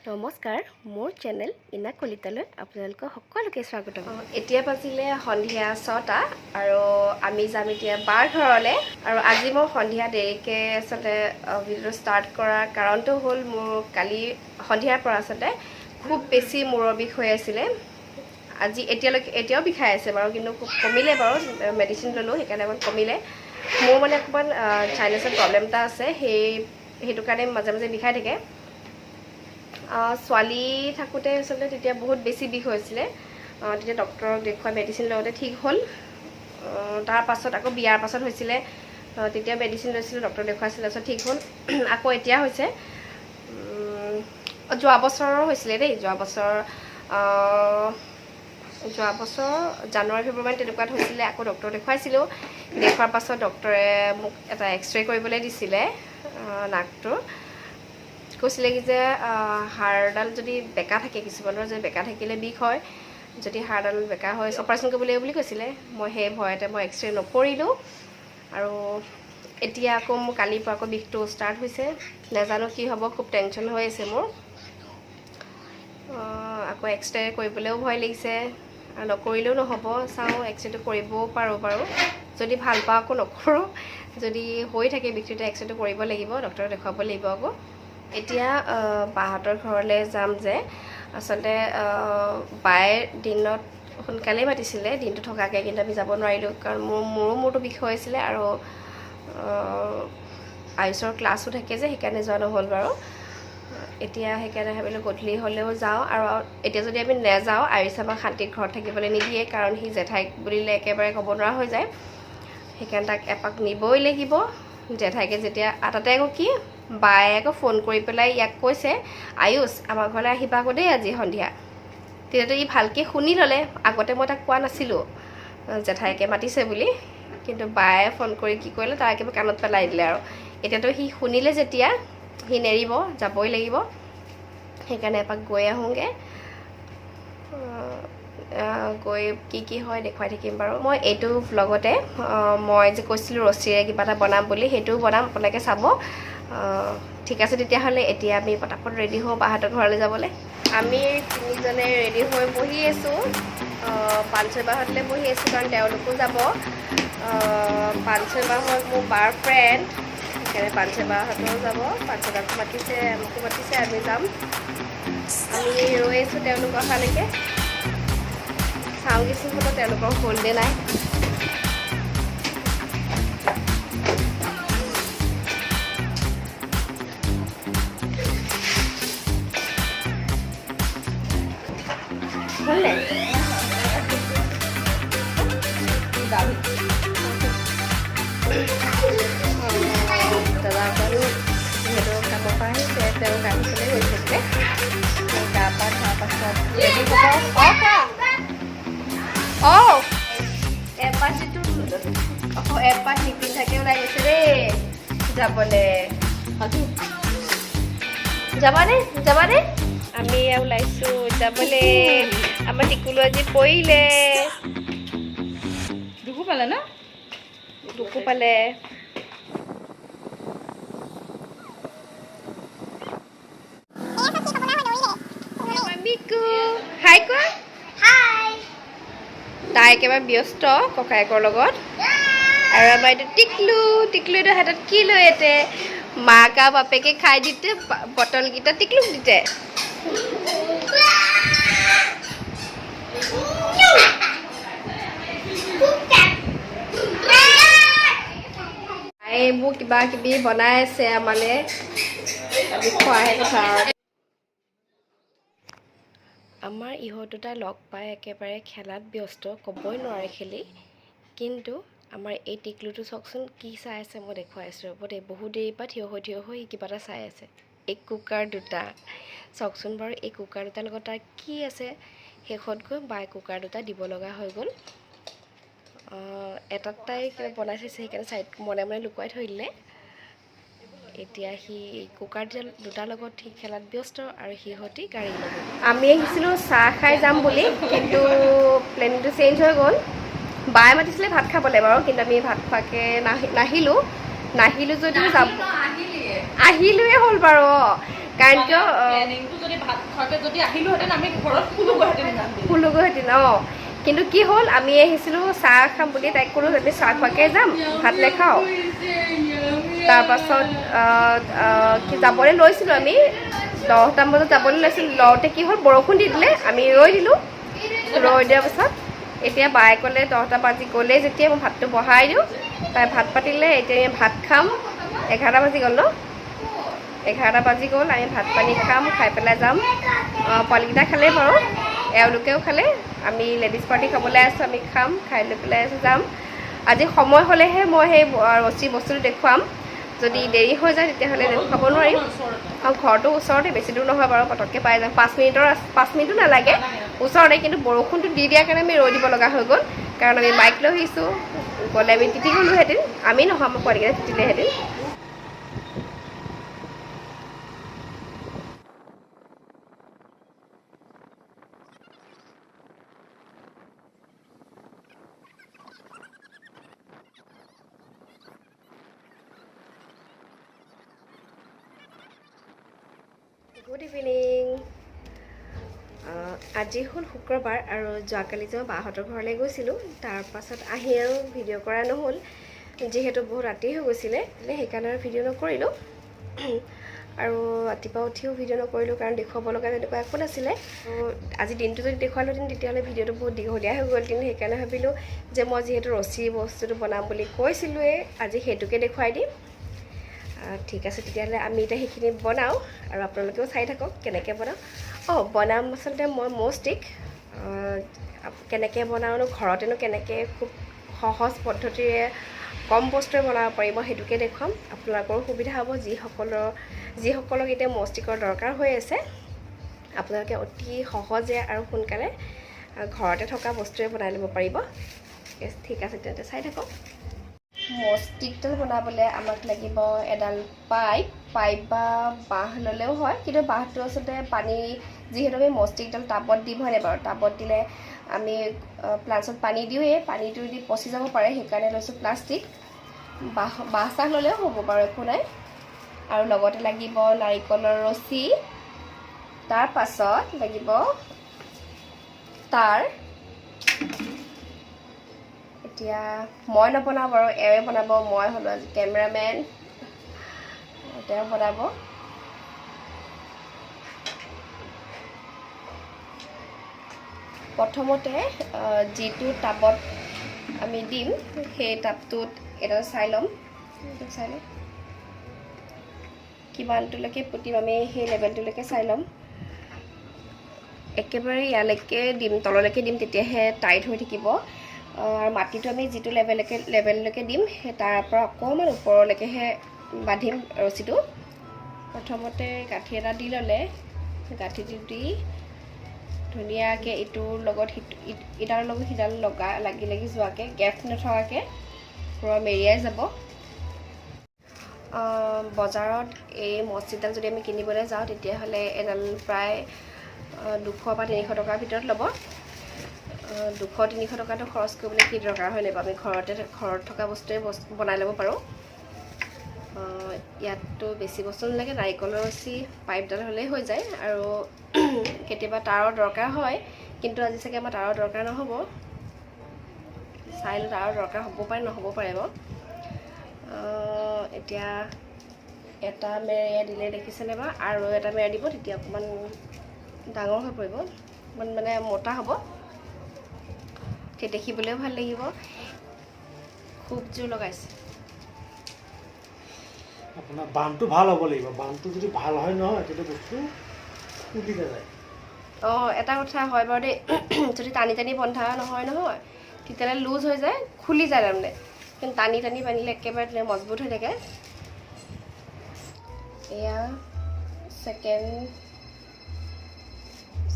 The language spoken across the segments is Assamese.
নমস্কাৰ, মোৰ চেনেল ইনা কলিতালৈ আপোনালোকক সকলোকে স্বাগতম। এতিয়া বাজিলে সন্ধিয়া 6টা আৰু আমি যাম এতিয়া বাৰ ঘৰলৈ। আৰু আজি মই সন্ধিয়া দেৰিকৈ আচলতে ভিডিঅ'টো ষ্টাৰ্ট কৰাৰ কাৰণটো হ'ল, মোৰ কালি সন্ধিয়াৰ পৰা আচলতে খুব বেছি মূৰৰ বিষ হৈ আছিলে। আজি এতিয়ালৈকে এতিয়াও বিষাই আছে বাৰু, কিন্তু খুব কমিলে বাৰু। মেডিচিন ল'লোঁ, সেইকাৰণে অকণ কমিলে। মোৰ মানে অকণমান চাইনাছৰ প্ৰব্লেম এটা আছে, সেইটো কাৰণে মাজে মাজে বিষাই থাকে। ছোৱালী থাকোঁতে আচলতে তেতিয়া বহুত বেছি বিষ হৈছিলে। তেতিয়া ডক্টৰক দেখুৱাই মেডিচিন লওঁতে ঠিক হ'ল। তাৰ পাছত আকৌ বিয়াৰ পাছত হৈছিলে। তেতিয়া মেডিচিন লৈছিলোঁ, ডক্টৰ দেখুৱাইছিলে, তাৰপিছত ঠিক হ'ল। আকৌ এতিয়া হৈছে। যোৱা বছৰৰ হৈছিলে দেই, যোৱা বছৰ জানুৱাৰী ফেব্ৰুৱাৰী তেনেকুৱাত হৈছিলে। আকৌ ডক্টৰ দেখুৱাইছিলোঁ। দেখুৱাৰ পাছত ডক্টৰে মোক এটা এক্স ৰে কৰিবলৈ দিছিলে নাকটোৰ। কৈছিলে কি যে হাড়ডাল যদি বেকা থাকে, কিছুমানৰ যে বেকা থাকিলে বিষ হয়, যদি হাড়ডাল বেকা হয় অপাৰেশ্যন কৰিব লাগিব বুলি কৈছিলে। মই সেই ভয়তে মই এক্স ৰে নকৰিলোঁ। আৰু এতিয়া আকৌ মোৰ কালিৰ পৰা আকৌ বিষটো ষ্টাৰ্ট হৈছে। নাজানো কি হ'ব, খুব টেনশ্যন হৈ আছে মোৰ। আকৌ এক্স ৰে কৰিবলৈও ভয় লাগিছে আৰু নকৰিলেও নহ'ব। চাওঁ, এক্স ৰেটো কৰিবও পাৰোঁ বাৰু। যদি ভাল পাওঁ আকৌ নকৰোঁ, যদি হৈ থাকে বিষটো তেতিয়া এক্স ৰেটো কৰিব লাগিব, ডক্টৰক দেখুৱাব লাগিব। আকৌ এতিয়া বাহঁতৰ ঘৰলৈ যাম যে আচলতে বায়ে দিনত সোনকালেই মাতিছিলে দিনটো থকাকৈ, কিন্তু আমি যাব নোৱাৰিলোঁ, কাৰণ মোৰো মূৰটো বিষ হৈ আছিলে আৰু আয়ুষৰ ক্লাছো থাকে যে, সেইকাৰণে যোৱা নহ'ল বাৰু। এতিয়া সেইকাৰণে ভাবিলোঁ গধূলি হ'লেও যাওঁ। আৰু এতিয়া যদি আমি নেযাওঁ, আয়ুষ আমাক শান্তিত ঘৰত থাকিবলৈ নিদিয়ে, কাৰণ সি জেঠাইক বুলিলে একেবাৰে ক'ব নোৱাৰা হৈ যায়। সেইকাৰণে তাক এপাক নিবই লাগিব। জেঠাইকে যেতিয়া তাতে আকৌ কি বায়ে আকৌ ফোন কৰি পেলাই ইয়াক কৈছে, "আয়ুষ, আমাৰ ঘৰলৈ আহিবা আকৌ দেই আজি সন্ধিয়া।" তেতিয়াতো ই ভালকৈ শুনি ল'লে। আগতে মই তাক কোৱা নাছিলোঁ জেঠাইকে মাতিছে বুলি, কিন্তু বায়ে ফোন কৰি কি কৰিলে, তাৰ একেবাৰে কাণত পেলাই দিলে। আৰু এতিয়াতো সি শুনিলে যেতিয়া সি নেৰিব, যাবই লাগিব। সেইকাৰণে এপাক গৈ আহোঁগৈ। গৈ কি কি হয় দেখুৱাই থাকিম বাৰু মই এইটো ভ্লগতে। মই যে কৈছিলোঁ ৰছীৰে কিবা এটা বনাম বুলি, সেইটোও বনাম, আপোনালোকে চাব। ঠিক আছে তেতিয়াহ'লে, এতিয়া আমি পটাপট ৰেডি হওঁ বাহঁতৰ ঘৰলৈ যাবলৈ। আমি তিনিজনে ৰেডি হৈ বহি আছোঁ, পাঞ্চৈ বাহঁতলৈ বহি আছোঁ, কাৰণ তেওঁলোকো যাব। পাঞ্চৈ বাহঁত মোৰ বাৰ ফ্ৰেণ্ড, সেইকাৰণে পাঞ্চৈ বাহঁতেও যাব। পাঞ্চৈ বাকো মাতিছে, মোকো মাতিছে, আমি যাম। আমি ৰৈ আছোঁ তেওঁলোক অহালৈকে। চাওঁগৈচোন হ'লেও তেওঁলোকৰ হ'ল নে নাই। হ'ল নাই? দাদা অকণ যিহেতু কামৰ পৰা আহিছে, তেওঁ গা ধুবলৈ গৈছে বোলে। তেওঁ গা পা ধোৱাৰ পাছত ৰেডি হ'ব। অঁ, কোৱা। অঁ, এপাত যিটো, অঁ, এপাত নিপিন্ধাকে ওলাই গৈছে দেই যাবলৈ। যাবানে, যাবানে? আমি এয়া ওলাইছোঁ যাবলৈ। আমাৰ টিকুলো আজি পৰিলে। দুখো পালে ন? দুখো পালে। মিকু, হাই কোৱা। তাই একেবাৰে ব্যস্ত ককায়েকৰ লগত। আৰু আমাৰ এইটো টিকলু, টিকলু এইটো হাতত কি লৈ ইয়াতে? মাক আৰু বাপেকে খাই দিতে, বটলকেইটা টিকলুক দিতে। এইবোৰ কিবা কিবি বনাই আছে আমালে, আজি খোৱাহে কথা আৰু। আমাৰ ইহঁত দুটা লগ পাই একেবাৰে খেলাত ব্যস্ত, ক'বই নোৱাৰে খেলি। কিন্তু আমাৰ এই টিকলুটো চাওকচোন কি চাই আছে। মই দেখুৱাই আছোঁ, ৰ'ব দেই। বহুত দেৰিৰ পৰা থিয় হৈ থিয় হৈ সি কিবা এটা চাই আছে। এই কুকাৰ দুটা চাওকচোন বাৰু, এই কুকাৰ দুটাৰ লগত তাৰ কি আছে? শেষত গৈ বাই কুকাৰ দুটা দিব লগা হৈ গ'ল। এটাত তাই কিবা বনাই থৈছে, সেইকাৰণে চাইড মনে মনে লুকুৱাই থৈ দিলে। এতিয়া সি কুকাৰ দুটাৰ লগত সি খেলাত ব্যস্ত আৰু সিহঁতি গাড়ীৰ লগত। আমি আহিছিলোঁ চাহ খাই যাম বুলি, কিন্তু প্লেনিংটো চেঞ্জ হৈ গ'ল। বায়ে মাতিছিলে ভাত খাবলৈ বাৰু, কিন্তু আমি ভাত খোৱাকৈ নাহিলোঁ। নাহিলোঁ যদিও যাব আহিলোৱে হ'ল বাৰু। অঁ, কাৰণ কিয় প্লেনিংটো যদি ভাত খোৱাকে যদি আহিলোহেঁতেন, আমি ঘৰত শুলোগৈহেঁতেন ইমান দেৰি। শুলোগৈহেঁতেন। অঁ, কিন্তু কি হ'ল, আমি আহিছিলোঁ চাহ খাম বুলি। তাইক ক'লোঁ আমি চাহ খোৱাকৈ যাম, ভাত নাখাওঁ। তাৰপাছত কি যাবলৈ লৈছিলোঁ, আমি 10টামান বজাত যাবলৈ লৈছিলোঁ। লওঁতে কি হ'ল, বৰষুণ দি দিলে, আমি ৰৈ দিলোঁ। ৰৈ দিয়াৰ পাছত এতিয়া বায়ে ক'লে 10টা বাজি গ'লেই যেতিয়া মই ভাতটো বহাই দিওঁ। তাই ভাত পাতিলে, এতিয়া আমি ভাত খাম। 11টা বাজি গ'ল ন? 11টা বাজি গ'ল। আমি ভাত পানী খাম, খাই পেলাই যাম। পোৱালিকেইটা খালে বাৰু, এওঁলোকেও খালে। আমি লেডিজ পাৰ্টি খাবলৈ আছোঁ। আমি খাম, খাই লৈ পেলাই যাম। আজি সময় হ'লেহে মই সেই ৰছী বস্তুটো দেখুৱাম। যদি দেৰি হৈ যায়, তেতিয়াহ'লে দেখুৱাব নোৱাৰিম। আৰু ঘৰটো ওচৰতে, বেছি দূৰ নহয় বাৰু, পটককৈ পাই যাম। 5 মিনিটৰ, 5 মিনিটো নালাগে, ওচৰতে। কিন্তু বৰষুণটো দি দিয়াৰ কাৰণে আমি ৰৈ দিব লগা হৈ গ'ল, কাৰণ আমি বাইক লৈ আহিছোঁ। গ'লে আমি তিতি গ'লোহেঁতেন। আমি নহয়, আমাৰ পোৱালিকেইটা তিতিলেহেঁতেন। Good evening. আজি হ'ল শুক্ৰবাৰ আৰু যোৱাকালি যে মই বাহঁতৰ ঘৰলৈ গৈছিলোঁ, তাৰপাছত আহি আৰু ভিডিঅ' কৰা নহ'ল, যিহেতু বহুত ৰাতি হৈ গৈছিলে, সেইকাৰণে আৰু ভিডিঅ' নকৰিলোঁ। আৰু ৰাতিপুৱা উঠিও ভিডিঅ' নকৰিলোঁ, কাৰণ দেখুৱাব লগা তেনেকুৱা একো নাছিলে। আৰু আজি দিনটো যদি দেখুৱালোহেঁতেন, তেতিয়াহ'লে ভিডিঅ'টো বহুত দীঘলীয়া হৈ গ'লহেঁতেন। সেইকাৰণে ভাবিলোঁ যে মই যিহেতু ৰছী বস্তুটো বনাম বুলি কৈছিলোঁৱেই, আজি সেইটোকে দেখুৱাই দিম। ঠিক আছে, তেতিয়াহ'লে আমি এতিয়া সেইখিনি বনাওঁ আৰু আপোনালোকেও চাই থাকক কেনেকৈ বনাওঁ। অঁ, বনাম আচলতে মই মৌষ্টিক কেনেকৈ বনাওঁনো, ঘৰতেনো কেনেকৈ খুব সহজ পদ্ধতিৰে কম বস্তুৰে বনাব পাৰিব, সেইটোকে দেখুৱাম। আপোনালোকৰো সুবিধা হ'ব, যিসকলক এতিয়া মৌষ্টিকৰ দৰকাৰ হৈ আছে, আপোনালোকে অতি সহজে আৰু সোনকালে ঘৰতে থকা বস্তুৰে বনাই ল'ব পাৰিব। ঠিক আছে, তেন্তে চাই থাকক। মষ্টিকডাল বনাবলৈ আমাক লাগিব এডাল পাইপ। পাইপ বা বাঁহ ল'লেও হয়, কিন্তু বাঁহটো আচলতে পানী, যিহেতু আমি মষ্টিকডাল টাবত দিম, হয়নে বাৰু? টাবত দিলে আমি প্লান্টছত পানী দিওঁৱেই, পানীটো দি পচি যাব পাৰে, সেইকাৰণে লৈছোঁ প্লাষ্টিক। বাঁহ বাঁহ চাহ ল'লেও হ'ব বাৰু, একো নাই। আৰু লগতে লাগিব নাৰিকলৰ ৰছী, তাৰপাছত লাগিব তাঁৰ। এতিয়া মই নবনাওঁ বাৰু, এওঁৱে বনাব। মই হ'লো আজি কেমেৰামেন, তেওঁ বনাব। প্ৰথমতে যিটো টাবত আমি দিম, সেই টাবটোত এডাল চাই ল'ম। এইটো চাই ল'ম, কিমানটোলৈকে পুতিম আমি, সেই লেভেলটোলৈকে চাই ল'ম। একেবাৰে ইয়ালৈকে দিম, তললৈকে দিম, তেতিয়াহে টাইট হৈ থাকিব। আৰু মাটিটো আমি যিটো লেভেললৈকে দিম, সেই তাৰ পৰা অকণমান ওপৰলৈকেহে বান্ধিম ৰছীটো। প্ৰথমতে গাঁঠি এটা দি ল'লে, গাঁঠিটো দি ধুনীয়াকৈ ইটোৰ লগত সিটো, ইডালৰ লগত সিডাল লাগি লাগি যোৱাকৈ, গেপ নথকাকৈ পূৰা মেৰিয়াই যাব। বজাৰত এই মছজিদডাল যদি আমি কিনিবলৈ যাওঁ, তেতিয়াহ'লে এডাল প্ৰায় 200 বা 300 টকাৰ ভিতৰত ল'ব। 200-300 টকাটো খৰচ কৰিবলৈ কি দৰকাৰ, হয়নে বাৰু? আমি ঘৰতে, ঘৰত থকা বস্তুৱে বস্তু বনাই ল'ব পাৰোঁ। ইয়াততো বেছি বস্তু নালাগে, নাৰিকলৰ ৰছী, পাইপডাল হ'লেই হৈ যায়। আৰু কেতিয়াবা তাঁৰৰ দৰকাৰ হয়, কিন্তু আজি চাগে আমাৰ তাঁৰৰ দৰকাৰ নহ'ব। চাই লওঁ, তাঁৰৰ দৰকাৰ হ'ব পাৰে, নহ'ব পাৰে বাৰু। এতিয়া এটা মেৰিয়াই দিলে, দেখিছেনে বাৰু? আৰু এটা মেৰিয়াই দিব, তেতিয়া অকণমান ডাঙৰ হৈ পৰিব, অকণমান মানে মোটা হ'ব, তেতিয়া দেখিবলৈও ভাল লাগিব। খুব জোৰ লগাইছে। আপোনাৰ বান্ধটো ভাল হ'ব লাগিব। বান্ধটো যদি ভাল হয় নহয়, তেতিয়া বস্তু খুলি নাযায়। অঁ, এটা কথা হয় বাৰু দেই। যদি টানি টানি বন্ধা নহয় নহয়, তেতিয়াহ'লে লুজ হৈ যায়, খুলি যায় তাৰমানে। কিন্তু টানি টানি বান্ধিলে একেবাৰে ধুনীয়া মজবুত হৈ থাকে। এয়া ছেকেণ্ড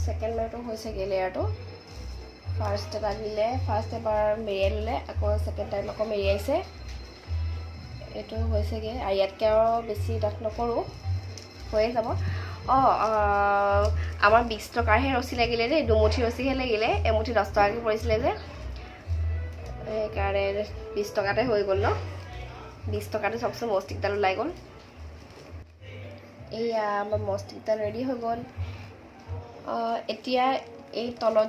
ছেকেণ্ড মেৰটো হৈছেগৈ, লেয়াৰটো। ফাৰ্ষ্ট এটা দিলে, ফাৰ্ষ্ট এবাৰ মেৰিয়াই ল'লে, আকৌ ছেকেণ্ড টাইম আকৌ মেৰিয়াইছে। এইটো হৈছেগৈ আৰু ইয়াতকৈ আৰু বেছি ডাঠ নকৰোঁ, হৈয়ে যাব। অঁ, আমাৰ 20 টকাৰহে ৰছী লাগিলে দেই, দুমুঠি ৰছীহে লাগিলে। এমুঠি 10 টকাকৈ পৰিছিলে যে, সেইকাৰণে 20 টকাতে হৈ গ'ল ন? 20 টকাতে চাওকচোন, মস্তিকডাল ওলাই গ'ল। এয়া আমাৰ মস্তিকডাল ৰেডি হৈ গ'ল। এতিয়া এই তলত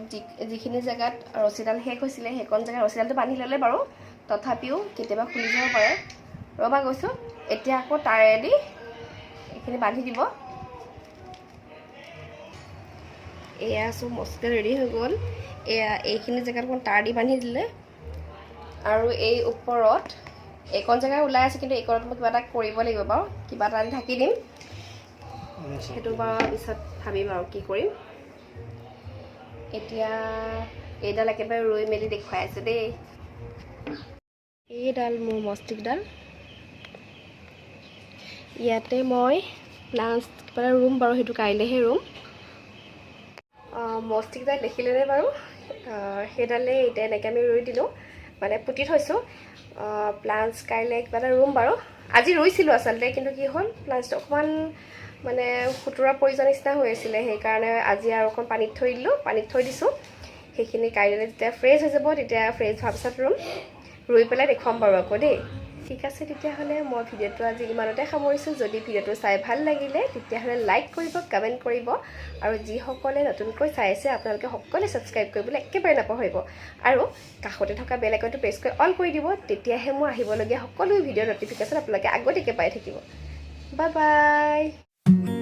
যিখিনি জেগাত ৰছীডাল শেষ হৈছিলে, সেইকণ জেগাত ৰছীডালটো বান্ধি ল'লে বাৰু, তথাপিও কেতিয়াবা খুলি যাব পাৰে। ৰ'বা, গৈছোঁ। এতিয়া আকৌ তাৰেদি এইখিনি বান্ধি দিব। এয়া চব মস্তিকডাল ৰেডি হৈ গ'ল। এয়া এইখিনি জেগাত অকণ তাঁৰ দি বান্ধি দিলে। আৰু এই ওপৰত এইকণ জেগা ওলাই আছে, কিন্তু এইকণত মই কিবা এটা কৰিব লাগিব বাৰু, কিবা এটা ঢাকি দিম। সেইটো বাৰু পিছত ভাবিম আৰু কি কৰিম। এতিয়া এইডাল একেবাৰে ৰুই মেলি দেখুৱাই আছোঁ দেই। এইডাল মোৰ মস্তিকডাল। ইয়াতে মই প্লাণ্টছ কিবা এটা ৰুম বাৰু, সেইটো কাইলৈহে ৰুম। মস্তিকডাল দেখিলেনে বাৰু? সেইডালে এতিয়া এনেকৈ আমি ৰুই দিলোঁ, মানে পুতি থৈছোঁ। প্লাণ্টছ কাইলৈ কিবা এটা ৰুম বাৰু। আজি ৰুইছিলোঁ আচলতে, কিন্তু কি হ'ল, প্লাণ্টছটো অকণমান মানে সুতুৰা পৰি যোৱা নিচিনা হৈ আছিলে, সেইকাৰণে আজি আৰু অকণ পানীত থৈ দিলোঁ, পানীত থৈ দিছোঁ। সেইখিনি কাইলৈ যেতিয়া ফ্ৰেছ হৈ যাব, তেতিয়া ফ্ৰেছ হোৱাৰ পিছত ৰুম। ৰুই পেলাই দেখুৱাম বাৰু আকৌ দেই। ঠিক আছে, তেতিয়াহ'লে মই ভিডিঅ'টো আজি ইমানতে সামৰিছোঁ। যদি ভিডিঅ'টো চাই ভাল লাগিলে, তেতিয়াহ'লে লাইক কৰিব, কমেণ্ট কৰিব আৰু যিসকলে নতুনকৈ চাই আছে, আপোনালোকে সকলোৱে ছাবস্ক্ৰাইব কৰিবলৈ একেবাৰে নাপাহৰিব আৰু কাষতে থকা বেল আইকনটো প্ৰেছ কৰি অল কৰি দিব। তেতিয়াহে মোৰ আহিবলগীয়া সকলো ভিডিঅ'ৰ ন'টিফিকেশ্যন আপোনালোকে আগতীয়াকৈ পাই থাকিব। Bye bye.